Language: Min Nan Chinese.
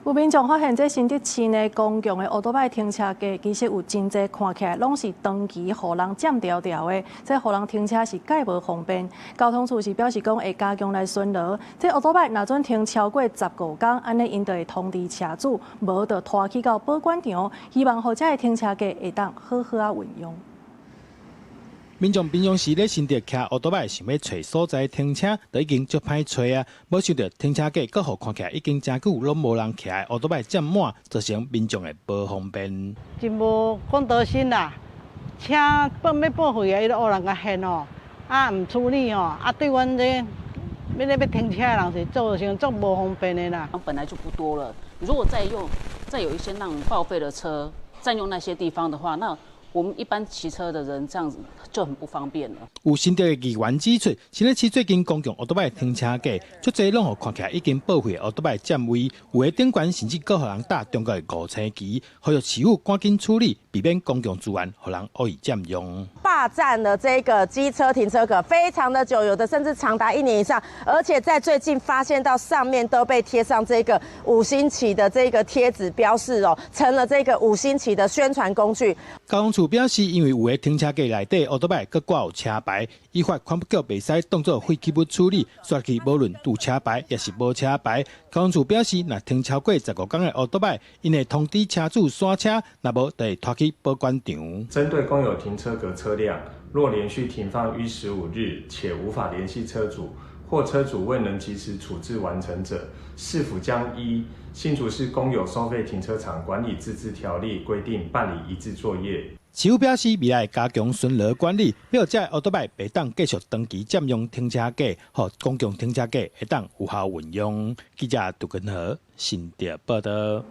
有民眾發現，這新竹市內公共的烏多擺停車格，其實有真濟看起來攏是長期予人佔牢牢的，這予人停車是蓋無方便。交通處是表示講會加強來巡邏，這烏多擺若準停超過15工，按呢𪜶就會通知車主，無就拖去到保管場，希望予遮的停車格會當好好仔運用。民眾平常時咧新竹騎烏多擺想欲揣所在停車，都已經足歹揣啊！無想著停車格閣予看起來已經誠久攏無人騎的烏多擺佔滿，造成民眾的無方便。真無公德心啦！車報欲報廢啊，伊都予人共現哦，啊毋處理哦，啊對阮這欲咧欲停車的人是造成足無方便的啦。本來就不多了，如果再用再有一些那種報廢的車佔用那些地方的話，那我們一般騎車的人這樣子就很不方便了。有新竹的議員指出，新竹市最近公共烏多擺停車格，足濟攏予看起來已經報廢的烏多擺佔位，有的頂懸甚至閣予人貼中國的五星旗，呼籲市府趕緊處理，避免公共資源予人惡意佔用。霸佔了這個機車停車格非常的久，有的甚至長達一年以上，而且在最近發現到上面都被貼上這個五星旗的這個貼紙標示哦，成了這個五星旗的宣傳工具。交通處表示，因為有的停車格內底烏多擺閣掛有車牌，依法環保局袂使當做廢棄物處理，煞去無論有車牌抑是無車牌。交通處表示，若停超過十五工的烏多擺，𪜶會通知車主徙車，若無就會拖去保管場。針對公有停車格車輛，若連續停放逾15日且無法聯繫車主，或車主未能及時處置完成者，市府將依新竹市公有收費停車場管理自治條例規定辦理移置作業。市府表示，未來加強巡邏管理，欲遮烏多擺袂當繼續長期佔用停車格，予公共停車格會當有效運用。記者杜根和新竹報導。